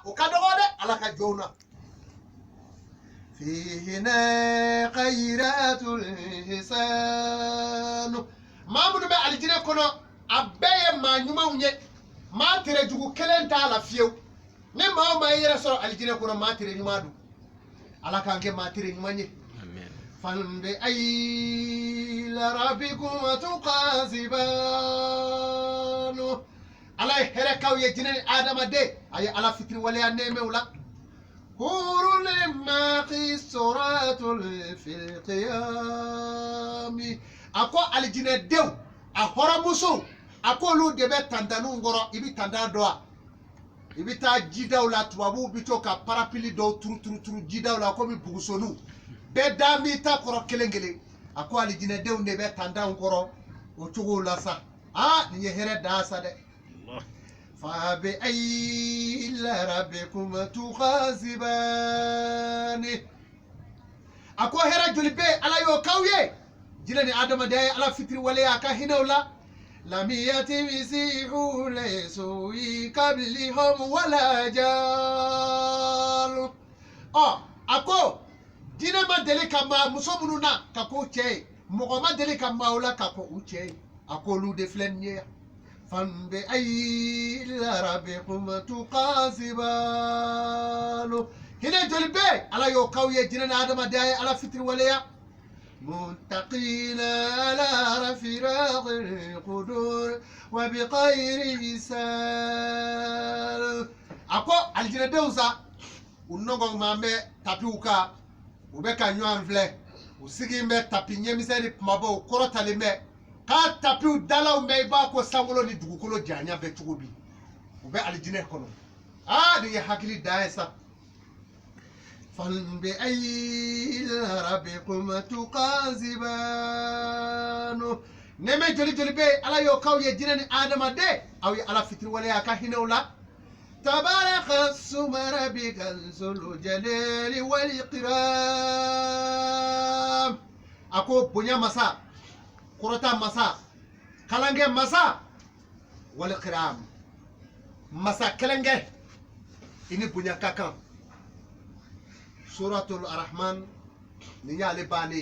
O ka dɔgɔ dɛ Ala ka jɔnw na. Fihinna khayratul hisanu. Maa minnu bɛ alijinɛ kɔnɔ, a bɛɛ ye maa ɲumanw ye, maa tere jugu kelen t'a la fiyewu. Ni maa o maa y'i yɛrɛ sɔrɔ alijinɛ kɔnɔ, maa tere ɲuman don. Ala k'an kɛ maa tere ɲuman ye. Fabi ayi rabbikuma tukazibanu. Ala ye hɛrɛ k'aw ye, jinɛ ni adamaden. A ye Ala fitiriwaleya nɛɛmɛw la. Hurun makisoratul fil qiyami. A ko alijinɛdenw, a hɔrɔnmusow, a ko olu de bɛ tantanninw kɔrɔ. I bɛ tantan dɔn wa? I bɛ taa jidaw la, tubabuw bɛ to ka parapili dɔw turu turu turu jidaw la komi bugusoniw. Bɛɛ dan b'i ta kɔrɔ kelen kelen. A ko alijinɛdenw de bɛ tantanw kɔrɔ o cogo la sa. Aa, nin ye hɛrɛ dan sa dɛ. Fabi ayi rabbikuma tukazibani. A ko hɛrɛ joli bɛ Ala y'o k'aw ye, jinɛ ni adamadenya ye Ala fitiri waleya a ka hinɛw la. Lam yatmisihunna insun qablihum wala jan. Ɔ, a ko jinɛ ma deli ka maa muso minnu na ka k'u cɛ ye, mɔgɔ ma deli ka maaw la ka k'u cɛ ye, a ko olu de filɛ nin ye yan. Fabi ayi rabbikuma tukazibanu. Hinɛ joli bɛ Ala y'o k'aw ye, jinɛ ni adamadenya ye Ala fitiri waleya. Muttakiina ala rafrafin kudurin wa bi gayri hisab. A ko alijinɛdenw sa, u nɔgɔn maa bɛ tapiw kan, u bɛ ka ɲɔgɔn filɛ, u sigilen bɛ tapi ɲɛmisɛn ni kumabaw kɔrɔtalen bɛ k'a tapiw dalaw bɛ i b'a ko sankolo ni dugukolo janya bɛ cogo min. U bɛ alijinɛ kɔnɔ. Aa, nin ye hakili dan ye sa. Fabi ayi rabbikuma tukazibanu. Nɛɛmɛ joli joli bɛ Ala y'o k'aw ye, jinɛ ni adamaden? Aw ye Ala fitiriwaleya a ka hinɛw la. Tabaraka suma rabbika zul jalali wal ikram. A ko bonya masa, kɔrɔta masa, kalankɛ masa, wal ikram, masa kɛlɛnkɛ, i ni bonya ka kan. Suratul Arahman, nin y'ale bannen ye.